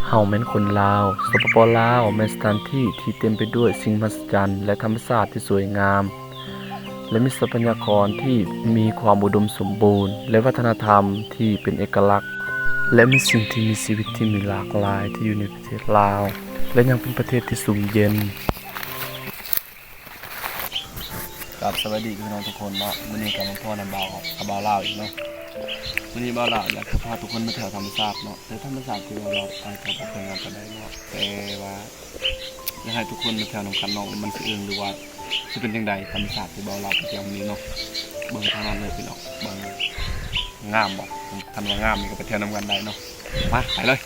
ເຮົາແມ່ນຄົນລາວ. ສປປ ລາວ ແມ່ນສະຖານທີ່ທີ່ເຕັມໄປດ້ວຍສິ່ງມະຫັດສະຈັນ ແລະ ທຳມະຊາດທີ່ສວຍງາມ ແລະ ມີຊັບພະຍາກອນທີ່ມີຄວາມອຸດົມສົມບູນ ແລະ ວັດທະນະທຳທີ່ເປັນເອກະລັກ ແລະ ມີສິ່ງທີ່ມີຊີວິດທີ່ມີຫຼາກຫຼາຍທີ່ຢູ່ໃນປະເທດລາວ ແລະ ຍັງເປັນປະເທດທີ່ຊຸ່ມເຢັນ. ກາບສະບາຍດີພີ່ນ້ອງທຸກຄົນເນາະ, ມື້ນີ້ກໍມາພໍ້ນຳບ່າວ ກັບບ່າວລາວອີກເນາະ. ມື້ນີ້ບ່າວລາວຢາກຈະພາທຸກຄົນມາທ່ຽວທຳມະຊາດເນາະ, ແຕ່ທຳມະຊາດທີ່ວ່າລາວອາດຈະບໍ່ຄ່ອຍງາມປານໃດເນາະ, ແຕ່ວ່າຢາກໃຫ້ທຸກຄົນມາທ່ຽວນຳກັນເນາະ ວ່າມັນຊິເອີ່ງ ຫຼືວ່າຊິເປັນຈັ່ງໃດ ທຳມະຊາດທີ່ບ່າວລາວໄປທ່ຽວມື້ນີ້ເນາະ. ເບິ່ງທາງນັ້ນເລີຍພີ່ນ້ອງ, ເບິ່ງງາມບໍ່? ຄັນວ່າງາມນີ້ກໍໄປທ່ຽວນຳກັນໄດ້ເນາະ. ມາ ໄປເລີຍ.